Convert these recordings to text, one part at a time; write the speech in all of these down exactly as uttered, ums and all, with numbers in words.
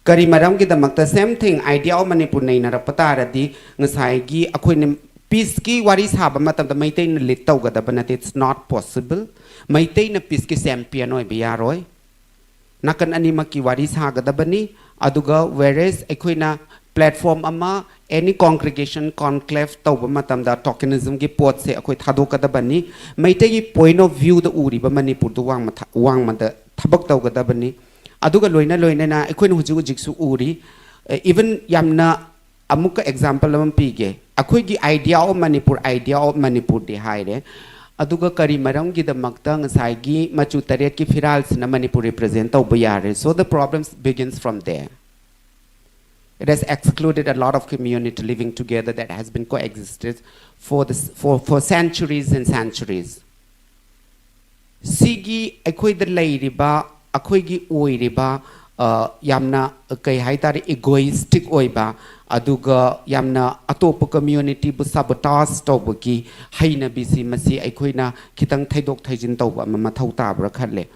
ꯀꯔꯤ ꯃꯔꯝꯒꯤꯗꯃꯛꯇ same thing, Idea of Manipur ꯅꯩꯅꯔꯛꯄ ꯇꯥꯔꯗꯤ, ꯉꯁꯥꯏꯒꯤ ꯑꯩꯈꯣꯏꯅ peaceꯀꯤ ꯋꯥꯔꯤ ꯁꯥꯕ ꯃꯇꯝꯗ ꯃꯩꯇꯩꯅ lead ꯇꯧꯒꯗꯕ ꯅꯠꯇꯦ, it's not possible. ꯃꯩꯇꯩꯅ peaceꯀꯤ champion ꯑꯣꯏꯕ ꯌꯥꯔꯣꯏ꯫ ꯅꯥꯀꯟ ꯑꯅꯤꯃꯛꯀꯤ ꯋꯥꯔꯤ ꯁꯥꯒꯗꯕꯅꯤ꯫ ꯑꯗꯨꯒ whereas ꯑꯩꯈꯣꯏꯅ platform ꯑꯃ, any congregation, conclave ꯇꯧꯕ ꯃꯇꯝꯗ tokenismꯒꯤ ꯄꯣꯠꯁꯦ ꯑꯩꯈꯣꯏ ꯊꯥꯗꯣꯛꯀꯗꯕꯅꯤ꯫ ꯃꯩꯇꯩꯒꯤ point of viewꯗ ꯎꯔꯤꯕ ꯃꯅꯤꯄꯨꯔꯗꯨ ꯋꯥꯡꯃ ꯊ-, ꯋꯥꯡꯃꯗ ꯊꯕꯛ ꯇꯧꯒꯗꯕꯅꯤ꯫ ꯑꯗꯨꯒ ꯂꯣꯏꯅ ꯂꯣꯏꯅꯅ ꯑꯩꯈꯣꯏꯅ ꯍꯧꯖꯤꯛ ꯍꯧꯖꯤꯛꯁꯨ ꯎꯔꯤ, even ꯌꯥꯝꯅ ꯑꯃꯨꯛꯀ example ꯑꯃ ꯄꯤꯒꯦ꯫ ꯑꯩꯈꯣꯏꯒꯤ Idea of Manipur, Idea of Manipurꯗꯤ ꯍꯥꯏꯔꯦ, ꯑꯗꯨꯒ ꯀꯔꯤ ꯃꯔꯝꯒꯤꯗꯃꯛꯇ ꯉꯁꯥꯏꯒꯤ ꯃꯆꯨ ꯇꯔꯦꯠꯀꯤ ꯐꯤꯔꯥꯜꯁꯤꯅ ꯃꯅꯤꯄꯨꯔ represent ꯇꯧꯕ ꯌꯥꯔꯦ? So the problem begins from there. It has excluded a lot of community living together that has been coexisted for, the, for, for centuries and centuries. ꯁꯤꯒꯤ ꯑꯩꯈꯣꯏꯗ ꯂꯩꯔꯤꯕ, ꯑꯩꯈꯣꯏꯒꯤ ꯑꯣꯏꯔꯤꯕ, ꯑ, ꯌꯥꯝꯅ, ꯀꯩ ꯍꯥꯏꯇꯥꯔꯦ, egoistic ꯑꯣꯏꯕ, ꯑꯗꯨꯒ ꯌꯥꯝꯅ ꯑꯇꯣꯞꯄ communityꯕꯨ sabotage ꯇꯧꯕꯒꯤ ꯍꯩꯅꯕꯤꯁꯤ, ꯃꯁꯤ ꯑꯩꯈꯣꯏꯅ ꯈꯤꯇꯪ ꯊꯩꯗꯣꯛ ꯊꯩꯖꯤꯟ ꯇꯧꯕ ꯑꯃ ꯃꯊꯧ ꯇꯥꯕ꯭ꯔꯥ ꯈꯜꯂꯦ꯫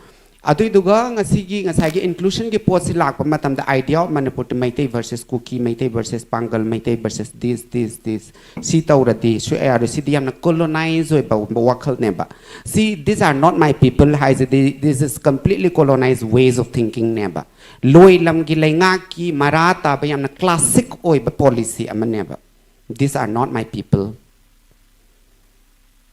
ꯑꯗꯨꯏꯗꯨꯒ ꯉꯁꯤꯒꯤ, ꯉꯁꯥꯏꯒꯤ inclusionꯒꯤ ꯄꯣꯠꯁꯤ ꯂꯥꯛꯄ ꯃꯇꯝꯗ Idea of Manipurꯗꯤ Meitei versus Kuki, Meitei versus ꯄꯥꯡꯒꯜ, Meitei versus this, this, this, ꯁꯤ ꯇꯧꯔꯗꯤ ꯁꯨꯛꯌꯥ ꯌꯥꯔꯣꯏ, ꯁꯤꯗꯤ ꯌꯥꯝꯅ colonize ꯑꯣꯏꯕ ꯋꯥꯈꯜꯅꯦꯕ꯫ ꯁꯤ, "These are not my people" ꯍꯥꯏꯁꯤꯗꯤ, this is completely colonized ways of thinkingꯅꯦꯕ꯫ ꯂꯣꯏ ꯂꯝꯒꯤ ꯂꯩꯉꯥꯛꯀꯤ ꯃꯔꯥ ꯇꯥꯕ ꯌꯥꯝꯅ classic ꯑꯣꯏꯕ policy ꯑꯃꯅꯦꯕ꯫ "These are not my people."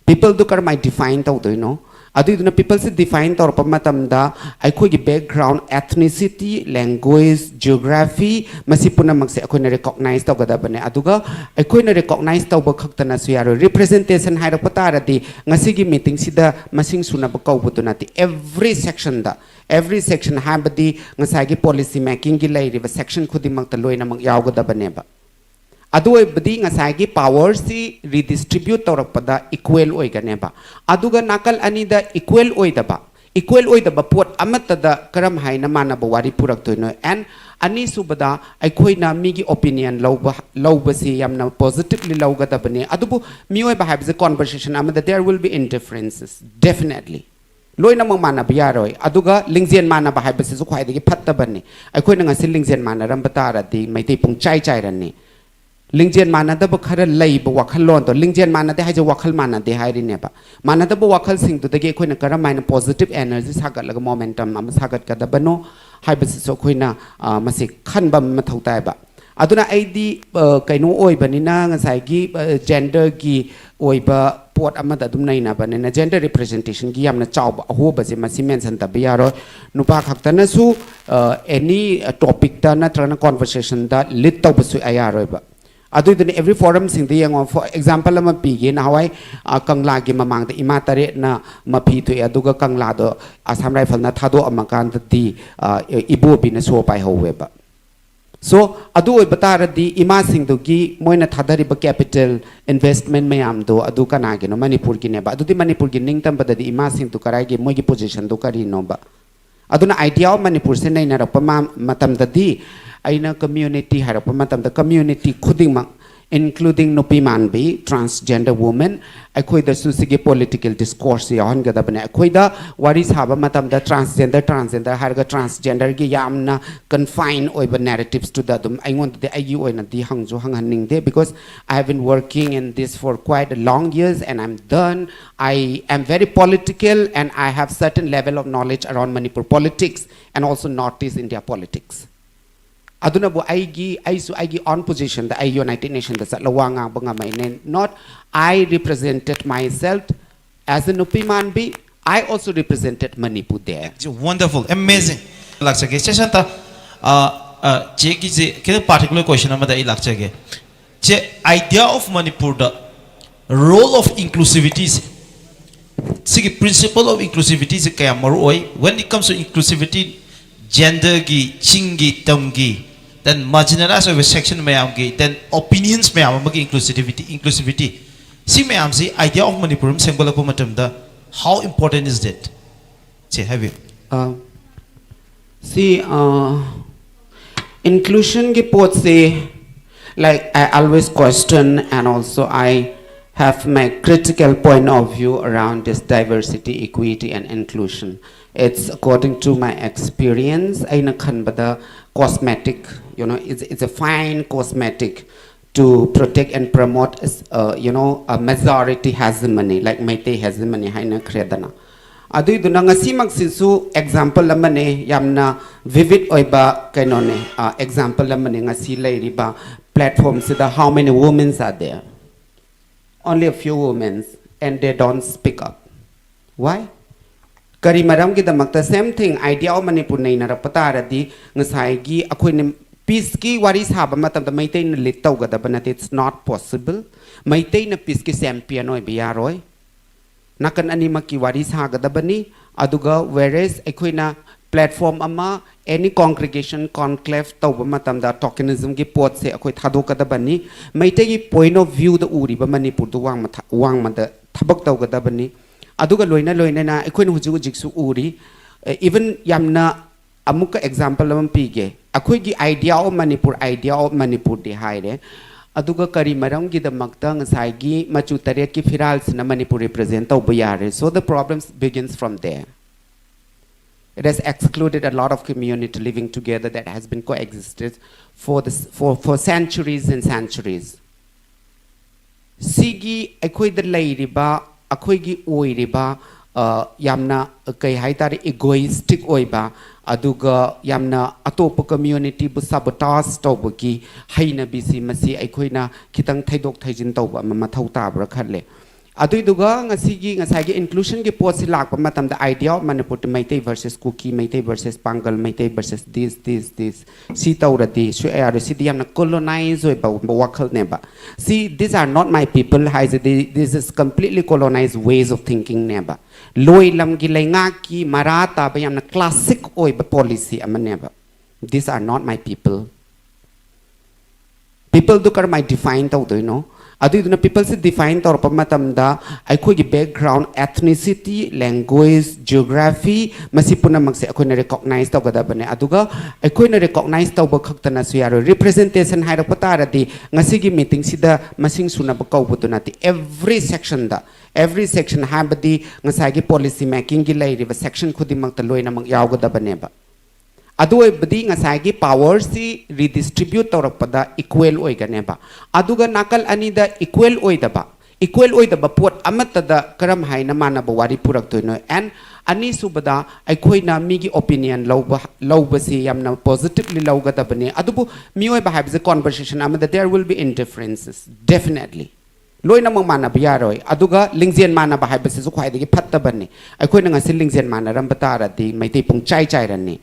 Peopleꯗꯨ ꯀꯔꯝꯍꯥꯏꯅ define ꯇꯧꯗꯣꯏꯅꯣ? ꯑꯗꯨꯏꯗꯨꯅ peopleꯁꯤ define ꯇꯧꯔꯛꯄ ꯃꯇꯝꯗ ꯑꯩꯈꯣꯏꯒꯤ background, ethnicity, language, geography, ꯃꯁꯤ ꯄꯨꯝꯅꯃꯛꯁꯦ ꯑꯩꯈꯣꯏꯅ recognize ꯇꯧꯒꯗꯕꯅꯦ꯫ ꯑꯗꯨꯒ ꯑꯩꯈꯣꯏꯅ recognize ꯇꯧꯕ ꯈꯛꯇꯅꯁꯨ ꯌꯥꯔꯣꯏ꯫ Representation ꯍꯥꯏꯔꯛꯄ ꯇꯥꯔꯗꯤ ꯉꯁꯤꯒꯤ meetingꯁꯤꯗ ꯃꯁꯤꯡ ꯁꯨꯅꯕ ꯀꯧꯕꯗꯨ ꯅꯠꯇꯦ꯫ Every sectionꯗ, every section ꯍꯥꯏꯕꯗꯤ ꯉꯁꯥꯏꯒꯤ policy makingꯒꯤ ꯂꯩꯔꯤꯕ section ꯈꯨꯗꯤꯡꯃꯛꯇ ꯂꯣꯏꯅꯃꯛ ꯌꯥꯎꯒꯗꯕꯅꯦꯕ꯫ ꯑꯗꯨ ꯑꯣꯏꯕꯗꯤ ꯉꯁꯥꯏꯒꯤ powerꯁꯤ redistribute ꯇꯧꯔꯛꯄꯗ equal ꯑꯣꯏꯒꯅꯦꯕ꯫ ꯑꯗꯨꯒ ꯅꯥꯀꯜ ꯑꯅꯤꯗ equal ꯑꯣꯏꯗꯕ, equal ꯑꯣꯏꯗꯕ ꯄꯣꯠ ꯑꯃꯠꯇꯗ ꯀꯔꯝ ꯍꯥꯏꯅ ꯃꯥꯟꯅꯕ ꯋꯥꯔꯤ ꯄꯨꯔꯛꯇꯣꯏꯅꯣ? And ꯑꯅꯤꯁꯨꯕꯗ, ꯑꯩꯈꯣꯏꯅ ꯃꯤꯒꯤ opinion ꯂꯧꯕ, ꯂꯧꯕꯁꯤ ꯌꯥꯝꯅ positively ꯂꯧꯒꯗꯕꯅꯤ꯫ ꯑꯗꯨꯕꯨ ꯃꯤꯑꯣꯏꯕ ꯍꯥꯏꯕꯁꯦ conversation ꯑꯃꯗ there will be indifferences, definitely꯫ ꯂꯣꯏꯅꯃꯛ ꯃꯥꯟꯅꯕ ꯌꯥꯔꯣꯏ꯫ ꯑꯗꯨꯒ ꯂꯤꯡꯖꯦꯜ ꯃꯥꯟꯅꯕ ꯍꯥꯏꯕꯁꯤꯁꯨ ꯈ꯭ꯋꯥꯏꯗꯒꯤ ꯐꯠꯇꯕꯅꯤ꯫ ꯑꯩꯈꯣꯏꯅ ꯉꯁꯤ ꯂꯤꯡꯖꯦꯜ ꯃꯥꯟꯅꯔꯝꯕ ꯇꯥꯔꯗꯤ ꯃꯩꯇꯩ ꯄꯨꯡꯆꯥꯏ ꯆꯥꯏꯔꯅꯤ꯫ ꯂꯤꯡꯖꯦꯜ ꯃꯥꯟꯅꯗꯕ ꯈꯔ ꯂꯩꯕ ꯋꯥꯈꯜꯂꯣꯟꯗꯣ, ꯂꯤꯡꯖꯦꯜ ꯃꯥꯟꯅꯗꯦ ꯍꯥꯏꯁꯦ ꯋꯥꯈꯜ ꯃꯥꯟꯅꯗꯦ ꯍꯥꯏꯔꯤꯅꯦꯕ꯫ ꯃꯥꯟꯅꯗꯕ ꯋꯥꯈꯜꯁꯤꯡꯗꯨꯗꯒꯤ ꯑꯩꯈꯣꯏꯅ ꯀꯔꯝ ꯍꯥꯏꯅ positive energy ꯁꯥꯒꯠꯂꯒ momentum ꯑꯃ ꯁꯥꯒꯠꯀꯗꯕꯅꯣ ꯍꯥꯏꯕꯁꯤꯁꯨ ꯑꯩꯈꯣꯏꯅ, ꯑ, ꯃꯁꯤ ꯈꯟꯕ ꯑꯃ ꯃꯊꯧ ꯇꯥꯏꯕ꯫ ꯑꯗꯨꯅ ꯑꯩꯗꯤ, ꯑ, ꯀꯩꯅꯣ ꯑꯣꯏꯕꯅꯤꯅ, ꯉꯁꯥꯏꯒꯤ, ꯑ, genderꯒꯤ ꯑꯣꯏꯕ ꯄꯣꯠ ꯑꯃꯗ ꯑꯗꯨꯝ ꯅꯩꯅꯕꯅꯤꯅ, gender representationꯒꯤ ꯌꯥꯝꯅ ꯆꯥꯎꯕ ꯑꯍꯣꯕꯁꯦ ꯃꯁꯤ mention ꯇꯧꯕ ꯌꯥꯔꯣꯏ꯫ ꯅꯨꯄꯥ ꯈꯛꯇꯅꯁꯨ, ꯑ, any topicꯇ ꯅꯠꯇ꯭ꯔꯒꯅ conversationꯗ lead ꯇꯧꯕꯁꯨ ꯌꯥꯔꯣꯏꯕ꯫ ꯑꯗꯨꯏꯗꯨꯅ every forumꯁꯤꯡꯗ ꯌꯦꯡꯉꯣ, for example ꯑꯃ ꯄꯤꯒꯦ, ꯅꯍꯥꯟꯋꯥꯏ, ꯑ, ꯀꯪꯂꯥꯒꯤ ꯃꯃꯥꯡꯗ ꯏꯃꯥ ꯇꯔꯦꯠꯅ ꯃꯐꯤ ꯊꯣꯛꯑꯦ, ꯑꯗꯨꯒ ꯀꯪꯂꯥꯗꯣ Assam Riflesꯅ ꯊꯥꯗꯣꯛꯑꯝꯃꯀꯥꯟꯗꯗꯤ, ꯑ, ꯏꯕꯣꯕꯤꯅ show ꯄꯥꯏꯍꯧꯋꯦꯕ꯫ So, ꯑꯗꯨ ꯑꯣꯏꯕ ꯇꯥꯔꯗꯤ ꯏꯃꯥꯁꯤꯡꯗꯨꯒꯤ ꯃꯣꯏꯅ ꯊꯥꯗꯔꯤꯕ capital investment ꯃꯌꯥꯝꯗꯣ ꯑꯗꯨ ꯀꯅꯥꯒꯤꯅꯣ? ꯃꯅꯤꯄꯨꯔꯒꯤꯅꯦꯕ꯫ ꯑꯗꯨꯗꯤ ꯃꯅꯤꯄꯨꯔꯒꯤ ꯅꯤꯡꯇꯝꯕꯗꯗꯤ ꯏꯃꯥꯁꯤꯡꯗꯨ ꯀꯔꯥꯏꯒꯤ, ꯃꯣꯏꯒꯤ positionꯗꯨ ꯀꯔꯤꯅꯣꯕ? ꯑꯗꯨꯅ idea of ꯃꯅꯤꯄꯨꯔꯁꯦ ꯅꯩꯅꯔꯛꯄ ꯃ-, ꯃꯇꯝꯗꯗꯤ ꯑꯩꯅ community ꯍꯥꯏꯔꯛꯄ ꯃꯇꯝꯗ community ꯈꯨꯗꯤꯡꯃꯛ, including ꯅꯨꯄꯤ ꯃꯥꯟꯕꯤ, transgender women, ꯑꯩꯈꯣꯏꯗꯁꯨ ꯁꯤꯒꯤ political discourse ꯌꯥꯎꯍꯟꯒꯗꯕꯅꯦ꯫ ꯑꯩꯈꯣꯏꯗ ꯋꯥꯔꯤ ꯁꯥꯕ ꯃꯇꯝꯗ transgender, transgender ꯍꯥꯏꯔꯒ transgenderꯒꯤ ꯌꯥꯝꯅ confine ꯑꯣꯏꯕ narrativesꯇꯨꯗ ꯑꯗꯨꯝ ꯑꯩꯉꯣꯟꯗꯗꯤ, ꯑꯩꯒꯤ ꯑꯣꯏꯅꯗꯤ ꯍꯪꯁꯨ ꯍꯪꯍꯟꯅꯤꯡꯗꯦ, because I have been working in this for quite a long years and I'm done. I am very political and I have certain level of knowledge around Manipur politics and also Northeast India politics. ꯑꯗꯨꯅꯕꯨ ꯑꯩꯒꯤ, ꯑꯩꯁꯨ ꯑꯩꯒꯤ own positionꯗ ꯑꯩ United Nationꯗ ꯆꯠꯂ ꯋꯥ ꯉꯥꯡꯕ ꯉꯝꯃꯛꯏꯅꯦ꯫ Not I represented myself as a ꯅꯨꯄꯤ ꯃꯥꯟꯕꯤ, I also represented Manipur there. Wonderful, amazing. ꯂꯥꯛꯆꯒꯦ ꯆꯦ ꯁꯥꯟꯇ, ꯑ, ꯑ, ꯆꯦꯒꯤꯁꯦ ꯈꯤꯇꯪ particular question ꯑꯃꯗ ꯑꯩ ꯂꯥꯛꯆꯒꯦ꯫ ꯆꯦ, idea of ꯃꯅꯤꯄꯨꯔꯗ role of inclusivity ꯁꯦ, ꯁꯤꯒꯤ principle of inclusivity ꯁꯦ ꯀꯌꯥꯝ ꯃꯔꯨ ꯑꯣꯏ? When it comes to inclusivity, genderꯒꯤ, ꯆꯤꯡꯒꯤ, ꯇꯝꯒꯤ, then marginalized ꯑꯣꯏꯕ section ꯃꯌꯥꯝꯒꯤ, then opinions ꯃꯌꯥꯝ ꯑꯃꯒꯤ inclusivity, inclusivity, ꯁꯤ ꯃꯌꯥꯝꯁꯤ idea of ꯃꯅꯤꯄꯨꯔ ꯑꯃ ꯁꯦꯝꯒꯠꯂꯛꯄ ꯃꯇꯝꯗ how important is that? ꯆꯦ, ꯍꯥꯏꯕꯤꯌꯨ꯫ ꯑ, ꯁꯤ, ꯑ, inclusionꯒꯤ ꯄꯣꯠꯁꯦ, like, I always question and also I have my critical point of view around this diversity, equity, and inclusion. It's according to my experience. ꯑꯩꯅ ꯈꯟꯕꯗ cosmetic, you know, it's, it's a fine cosmetic to protect and promote, uh, you know, a majority hegemony, like Meitei hegemony ꯍꯥꯏꯅꯈ꯭ꯔꯦꯗꯅ. ꯑꯗꯨꯏꯗꯨꯅ ꯉꯁꯤꯃꯛꯁꯤꯁꯨ example ꯑꯃꯅꯦ, ꯌꯥꯝꯅ vivid ꯑꯣꯏꯕ ꯀꯩꯅꯣꯅꯦ, ꯑ, example ꯑꯃꯅꯦ ꯉꯁꯤ ꯂꯩꯔꯤꯕ platform ꯁꯤꯗ. How many women are there? Only a few women, and they don't speak up. Why? ꯀꯔꯤ ꯃꯔꯝꯒꯤꯗꯃꯛꯇ? Same thing, Idea of Manipur ꯅꯩꯅꯔꯛꯄ ꯇꯥꯔꯗꯤ, ꯉꯁꯥꯏꯒꯤ ꯑꯩꯈꯣꯏꯅ peace ꯀꯤ ꯋꯥꯔꯤ ꯁꯥꯕ ꯃꯇꯝꯗ ꯃꯩꯇꯩꯅ lead ꯇꯧꯒꯗꯕ ꯅꯠꯇꯦ, it's not possible. ꯃꯩꯇꯩꯅ peace ꯀꯤ champion ꯑꯣꯏꯕ ꯌꯥꯔꯣꯏ. ꯅꯥꯀꯟ ꯑꯅꯤꯃꯛꯀꯤ ꯋꯥꯔꯤ ꯁꯥꯒꯗꯕꯅꯤ. ꯑꯗꯨꯒ whereas ꯑꯩꯈꯣꯏꯅ platform ꯑꯃ, any congregation conclave ꯇꯧꯕ ꯃꯇꯝꯗ tokenism ꯒꯤ ꯄꯣꯠꯁꯦ ꯑꯩꯈꯣꯏ ꯊꯥꯗꯣꯛꯀꯗꯕꯅꯤ. ꯃꯩꯇꯩꯒꯤ point of view ꯗ ꯎꯔꯤꯕ ꯃꯅꯤꯄꯨꯔꯗꯨ ꯋꯥꯡꯃ ꯊ-, ꯋꯥꯡꯃꯗ ꯊꯕꯛ ꯇꯧꯒꯗꯕꯅꯤ. ꯑꯗꯨꯒ ꯂꯣꯏꯅ ꯂꯣꯏꯅꯅ ꯑꯩꯈꯣꯏꯅ ꯍꯧꯖꯤꯛ ꯍꯧꯖꯤꯛꯁꯨ ꯎꯔꯤ, ꯑꯦ, even ꯌꯥꯝꯅ ꯑꯃꯨꯛꯀ example ꯑꯃ ꯄꯤꯒꯦ꯫ ꯑꯩꯈꯣꯏꯒꯤ Idea of Manipur, Idea of Manipur ꯗꯤ ꯍꯥꯏꯔꯦ, ꯑꯗꯨꯒ ꯀꯔꯤ ꯃꯔꯝꯒꯤꯗꯃꯛꯇ ꯉꯁꯥꯏꯒꯤ ꯃꯆꯨ ꯇꯔꯦꯠꯀꯤ ꯐꯤꯔꯥꯜꯁꯤꯅ ꯃꯅꯤꯄꯨꯔ represent ꯇꯧꯕ ꯌꯥꯔꯦ? So the problems begins from there. It has excluded a lot of community living together that has been coexisted for, the, for, for centuries and centuries. ꯁꯤꯒꯤ ꯑꯩꯈꯣꯏꯗ ꯂꯩꯔꯤꯕ, ꯑꯩꯈꯣꯏꯒꯤ ꯑꯣꯏꯔꯤꯕ, ꯑ, ꯌꯥꯝꯅ, ꯀꯩ ꯍꯥꯏꯇꯥꯔꯦ, egoistic ꯑꯣꯏꯕ, ꯑꯗꯨꯒ ꯌꯥꯝꯅ ꯑꯇꯣꯞꯄ community ꯕꯨ sabotage ꯇꯧꯕꯒꯤ ꯍꯩꯅꯕꯤꯁꯤ, ꯃꯁꯤ ꯑꯩꯈꯣꯏꯅ ꯈꯤꯇꯪ ꯊꯩꯗꯣꯛ ꯊꯩꯖꯤꯟ ꯇꯧꯕ ꯑꯃ ꯃꯊꯧ ꯇꯥꯕ꯭ꯔꯥ ꯈꯜꯂꯦ꯫ ꯑꯗꯨꯏꯗꯨꯒ ꯉꯁꯤꯒꯤ, ꯉꯁꯥꯏꯒꯤ inclusion ꯒꯤ ꯄꯣꯠꯁꯤ ꯂꯥꯛꯄ ꯃꯇꯝꯗ, Idea of Manipur the Meitei versus Kuki, Meitei versus ꯄꯥꯡꯒꯜ, Meitei versus this, this, this, ꯁꯤ ꯇꯧꯔꯗꯤ ꯁꯨꯛꯌꯥ ꯌꯥꯔꯣꯏ꯫ ꯁꯤꯗꯤ ꯌꯥꯝꯅ colonize ꯑꯣꯏꯕ ꯋꯥꯈꯜꯅꯦꯕ꯫ ꯁꯤ, "These are not my people" ꯍꯥꯏꯁꯤꯗꯤ, this is completely colonized ways of thinking ꯅꯦꯕ꯫ ꯂꯣꯏ ꯂꯝꯒꯤ ꯂꯩꯉꯥꯛꯀꯤ ꯃꯔꯥ ꯇꯥꯕ ꯌꯥꯝꯅ classic ꯑꯣꯏꯕ policy ꯑꯃꯅꯦꯕ꯫ "These are not my people." People ꯗꯨ ꯀꯔꯝꯍꯥꯏꯅ define ꯇꯧꯗꯣꯏꯅꯣ? ꯑꯗꯨꯏꯗꯨꯅ ꯄꯤꯄꯜꯁꯤ ꯗꯤꯐꯥꯏꯟ ꯇꯧꯔꯛꯄ ꯃꯇꯝꯗ ꯑꯩꯈꯣꯏꯒꯤ ꯕꯦꯛꯒ꯭ꯔꯥꯎꯟ, ꯑꯦꯊꯅꯤꯁꯤꯇꯤ, ꯂꯦꯡꯒ꯭ꯋꯦꯖ, ꯖꯤꯑꯣꯒ꯭ꯔꯥꯐꯤ, ꯃꯁꯤ ꯄꯨꯝꯅꯃꯛꯁꯦ ꯑꯩꯈꯣꯏꯅ ꯔꯤꯀꯣꯛꯅꯥꯏꯖ ꯇꯧꯒꯗꯕꯅꯦ꯫ ꯑꯗꯨꯒ ꯑꯩꯈꯣꯏꯅ ꯔꯤꯀꯣꯛꯅꯥꯏꯖ ꯇꯧꯕ ꯈꯛꯇꯅꯁꯨ ꯌꯥꯔꯣꯏ꯫ ꯔꯤꯄ꯭ꯔꯖꯦꯟꯇꯦꯁꯟ ꯍꯥꯏꯔꯛꯄ ꯇꯥꯔꯗꯤ ꯉꯁꯤꯒꯤ ꯃꯤꯇꯤꯡꯁꯤꯗ ꯃꯁꯤꯡ ꯁꯨꯅꯕ ꯀꯧꯕꯗꯨ ꯅꯠꯇꯦ꯫ ꯑꯦꯚ꯭ꯔꯤ ꯁꯦꯛꯁꯟꯗ, ꯑꯦꯚ꯭ꯔꯤ ꯁꯦꯛꯁꯟ ꯍꯥꯏꯕꯗꯤ ꯉꯁꯥꯏꯒꯤ ꯄꯣꯂꯤꯁꯤ ꯃꯦꯀꯤꯡꯒꯤ ꯂꯩꯔꯤꯕ ꯁꯦꯛꯁꯟ ꯈꯨꯗꯤꯡꯃꯛꯇ ꯂꯣꯏꯅꯃꯛ ꯌꯥꯎꯒꯗꯕꯅꯦꯕ꯫ ꯑꯗꯨ ꯑꯣꯏꯕꯗꯤ ꯉꯁꯥꯏꯒꯤ ꯄꯥꯋꯔꯁꯤ ꯔꯤꯗꯤꯁꯇ꯭ꯔꯤꯕ꯭ꯌꯨꯠ ꯇꯧꯔꯛꯄꯗ ꯏꯀ꯭ꯋꯦꯜ ꯑꯣꯏꯒꯅꯦꯕ꯫ ꯑꯗꯨꯒ ꯅꯥꯀꯜ ꯑꯅꯤꯗ ꯏꯀ꯭ꯋꯦꯜ ꯑꯣꯏꯗꯕ, ꯏꯀ꯭ꯋꯦꯜ ꯑꯣꯏꯗꯕ ꯄꯣꯠ ꯑꯃꯠꯇꯗ ꯀꯔꯝ ꯍꯥꯏꯅ ꯃꯥꯟꯅꯕ ꯋꯥꯔꯤ ꯄꯨꯔꯛꯇꯣꯏꯅꯣ? ꯑꯦꯟ ꯑꯅꯤꯁꯨꯕꯗ, ꯑꯩꯈꯣꯏꯅ ꯃꯤꯒꯤ ꯑꯣꯄꯤꯅꯤꯌꯟ ꯂꯧꯕ, ꯂꯧꯕꯁꯤ ꯌꯥꯝꯅ ꯄꯣꯖꯤꯇꯤꯚꯂꯤ ꯂꯧꯒꯗꯕꯅꯤ꯫ ꯑꯗꯨꯕꯨ ꯃꯤꯑꯣꯏꯕ ꯍꯥꯏꯕꯁꯦ ꯀꯣꯟꯚꯔꯁꯦꯁꯟ ꯑꯃꯗ there will be indifferences, definitely꯫ ꯂꯣꯏꯅꯃꯛ ꯃꯥꯟꯅꯕ ꯌꯥꯔꯣꯏ꯫ ꯑꯗꯨꯒ ꯂꯤꯡꯖꯦꯜ ꯃꯥꯟꯅꯕ ꯍꯥꯏꯕꯁꯤꯁꯨ ꯈ꯭ꯋꯥꯏꯗꯒꯤ ꯐꯠꯇꯕꯅꯤ꯫ ꯑꯩꯈꯣꯏꯅ ꯉꯁꯤ ꯂꯤꯡꯖꯦꯜ ꯃꯥꯟꯅꯔꯝꯕ ꯇꯥꯔꯗꯤ ꯃꯩꯇꯩ ꯄꯨꯡꯆꯥꯏ ꯆꯥꯏꯔꯅꯤ꯫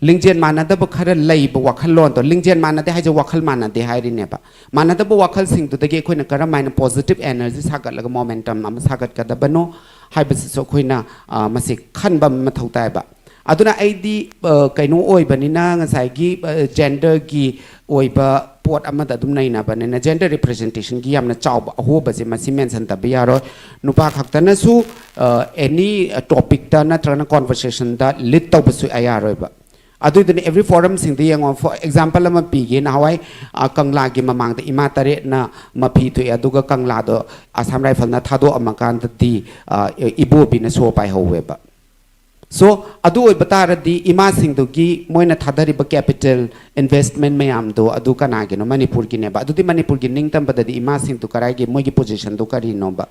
ꯂꯤꯡꯖꯦꯜ ꯃꯥꯟꯅꯗꯕ ꯈꯔ ꯂꯩꯕ ꯋꯥꯈꯜꯂꯣꯟꯗꯣ, ꯂꯤꯡꯖꯦꯜ ꯃꯥꯟꯅꯗꯦ ꯍꯥꯏꯁꯦ ꯋꯥꯈꯜ ꯃꯥꯟꯅꯗꯦ ꯍꯥꯏꯔꯤꯅꯦꯕ꯫ ꯃꯥꯟꯅꯗꯕ ꯋꯥꯈꯜꯁꯤꯡꯗꯨꯗꯒꯤ ꯑꯩꯈꯣꯏꯅ ꯀꯔꯝ ꯍꯥꯏꯅ ꯄꯣꯖꯤꯇꯤꯚ ꯑꯦꯅꯔꯖꯤ ꯁꯥꯒꯠꯂꯒ ꯃꯣꯃꯦꯟꯇꯝ ꯑꯃ ꯁꯥꯒꯠꯀꯗꯕꯅꯣ ꯍꯥꯏꯕꯁꯤꯁꯨ ꯑꯩꯈꯣꯏꯅ, ꯑ, ꯃꯁꯤ ꯈꯟꯕ ꯑꯃ ꯃꯊꯧ ꯇꯥꯏꯕ꯫ ꯑꯗꯨꯅ ꯑꯩꯗꯤ, ꯑ, ꯀꯩꯅꯣ ꯑꯣꯏꯕꯅꯤꯅ, ꯉꯁꯥꯏꯒꯤ, ꯑ, ꯖꯦꯟꯗꯔꯒꯤ ꯑꯣꯏꯕ ꯄꯣꯠ ꯑꯃꯗ ꯑꯗꯨꯝ ꯅꯩꯅꯕꯅꯤꯅ, ꯖꯦꯟꯗꯔ ꯔꯤꯄ꯭ꯔꯖꯦꯟꯇꯦꯁꯟꯒꯤ ꯌꯥꯝꯅ ꯆꯥꯎꯕ ꯑꯍꯣꯕꯁꯦ ꯃꯁꯤ ꯃꯦꯟꯁꯟꯗꯕ ꯌꯥꯔꯣꯏ꯫ ꯅꯨꯄꯥ ꯈꯛꯇꯅꯁꯨ, ꯑ, ꯑꯦꯅꯤ ꯇꯣꯄꯤꯛꯇ ꯅꯠꯇ꯭ꯔꯒꯅ ꯀꯣꯟꯚꯔꯁꯦꯁꯟꯗ ꯂꯤꯗ ꯇꯧꯕꯁꯨ ꯌꯥꯔꯣꯏꯕ꯫ ꯑꯗꯨꯏꯗꯨꯅ ꯑꯦꯚ꯭ꯔꯤ ꯐꯣꯔꯝꯁꯤꯡꯗ ꯌꯦꯡꯉꯣ꯫ ꯐꯣꯔ ꯑꯦꯛꯖꯥꯝꯄꯜ ꯑꯃ ꯄꯤꯒꯦ, ꯅꯍꯥꯟꯋꯥꯏ, ꯑ, ꯀꯪꯂꯥꯒꯤ ꯃꯃꯥꯡꯗ ꯏꯃꯥ ꯇꯔꯦꯠꯅ ꯃꯐꯤ ꯊꯣꯛꯑꯦ, ꯑꯗꯨꯒ ꯀꯪꯂꯥꯗꯣ ꯑꯁꯥꯝ ꯔꯥꯏꯐꯜꯅ ꯊꯥꯗꯣꯛꯑꯝꯃꯀꯥꯟꯗꯗꯤ, ꯑ, ꯏꯕꯣꯕꯤꯅ ꯁꯣ ꯄꯥꯏꯍꯧꯋꯦꯕ꯫ ꯁꯣ, ꯑꯗꯨ ꯑꯣꯏꯕ ꯇꯥꯔꯗꯤ ꯏꯃꯥꯁꯤꯡꯗꯨꯒꯤ ꯃꯣꯏꯅ ꯊꯥꯗꯔꯤꯕ ꯀꯦꯄꯤꯇꯦꯜ ꯏꯟꯚꯦꯁ꯭ꯠꯃꯦꯟ ꯃꯌꯥꯝꯗꯣ ꯑꯗꯨ ꯀꯅꯥꯒꯤꯅꯣ? ꯃꯅꯤꯄꯨꯔꯒꯤꯅꯦꯕ꯫ ꯑꯗꯨꯗꯤ ꯃꯅꯤꯄꯨꯔꯒꯤ ꯅꯤꯡꯇꯝꯕꯗꯗꯤ ꯏꯃꯥꯁꯤꯡꯗꯨ ꯀꯔꯥꯏꯒꯤ, ꯃꯣꯏꯒꯤ ꯄꯣꯖꯤꯁꯟꯗꯨ ꯀꯔꯤꯅꯣꯕ?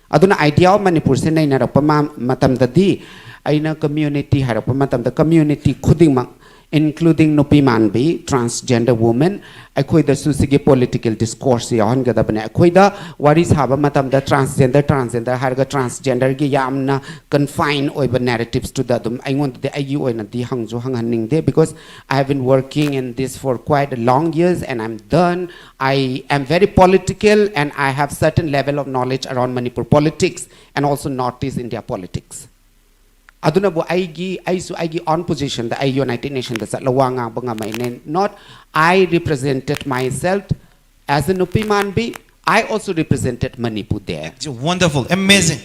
ꯑꯗꯨꯅ ꯑꯥꯏꯗꯤꯌꯥ ꯑꯣꯐ ꯃꯅꯤꯄꯨꯔꯁꯦ ꯅꯩꯅꯔꯛꯄ ꯃ-, ꯃꯇꯝꯗꯗꯤ, ꯑꯩꯅ ꯀꯝꯃ꯭ꯌꯨꯅꯤꯇꯤ ꯍꯥꯏꯔꯛꯄ ꯃꯇꯝꯗ, ꯀꯝꯃ꯭ꯌꯨꯅꯤꯇꯤ ꯈꯨꯗꯤꯡꯃꯛ, ꯏꯟꯀ꯭ꯂꯨꯗꯤꯡ ꯅꯨꯄꯤ ꯃꯥꯟꯕꯤ, ꯇ꯭ꯔꯥꯟꯁꯖꯦꯟꯗꯔ ꯋꯨꯃꯦꯟ, ꯑꯩꯈꯣꯏꯗꯁꯨ ꯁꯤꯒꯤ ꯄꯣꯂꯤꯇꯤꯀꯦꯜ ꯗꯤꯁꯀꯣꯔꯁꯁꯤ ꯌꯥꯎꯍꯟꯒꯗꯕꯅꯦ꯫ ꯑꯩꯈꯣꯏꯗ ꯋꯥꯔꯤ ꯁꯥꯕ ꯃꯇꯝꯗ ꯇ꯭ꯔꯥꯟꯁꯖꯦꯟꯗꯔ, ꯇ꯭ꯔꯥꯟꯁꯖꯦꯟꯗꯔ ꯍꯥꯏꯔꯒ ꯇ꯭ꯔꯥꯟꯁꯖꯦꯟꯗꯔꯒꯤ ꯌꯥꯝꯅ ꯀꯟꯐꯥꯏꯟ ꯑꯣꯏꯕ ꯅꯦꯔꯦꯇꯤꯚꯁꯇꯨꯗ ꯑꯗꯨꯝ ꯑꯩꯉꯣꯟꯗꯗꯤ, ꯑꯩꯒꯤ ꯑꯣꯏꯅꯗꯤ ꯍꯪꯁꯨ ꯍꯪꯍꯟꯅꯤꯡꯗꯦ, because I have been working in this for quite a long years and I'm done. I am very political and I have certain level of knowledge around Manipur politics and also Northeast India politics. ꯑꯗꯨꯅꯕꯨ ꯑꯩꯒꯤ, ꯑꯩꯁꯨ ꯑꯩꯒꯤ ꯑꯣꯟ ꯄꯣꯖꯤꯁꯟꯗ ꯑꯩ United ꯅꯦꯁꯟꯗ ꯆꯠꯂ ꯋꯥ ꯉꯥꯡꯕ ꯉꯝꯃꯛꯏꯅꯦ꯫ Not I represented myself as a ꯅꯨꯄꯤ ꯃꯥꯟꯕꯤ, I also represented Manipur there. Wonderful, amazing.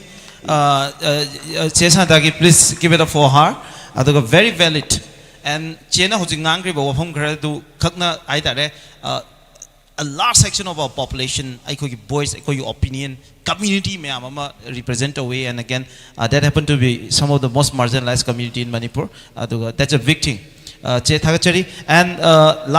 Uh, uh, uh, ꯆꯦ ꯁꯥꯟꯇꯥꯒꯤ, please give it up for her. ꯑꯗꯨꯒ very valid. And ꯆꯦꯅ ꯍꯧꯖꯤꯛ ꯉꯥꯡꯈ꯭ꯔꯤꯕ ꯋꯥꯐꯝ ꯈꯔꯗꯨ ꯈꯛꯅ ꯍꯥꯏꯇꯥꯔꯦ, uh, a large section of our population, ꯑꯩꯈꯣꯏꯒꯤ voice, ꯑꯩꯈꯣꯏꯒꯤ opinion, community ꯃꯌꯥꯝ ꯑꯃ represent ꯇꯧꯋꯤ. And again, uh, that happen to be some of the most marginalized community in Manipur. ꯑꯗꯨꯒ that's a big thing. Uh, ꯆꯦ ꯊꯥꯒꯠꯆꯔꯤ. And uh, last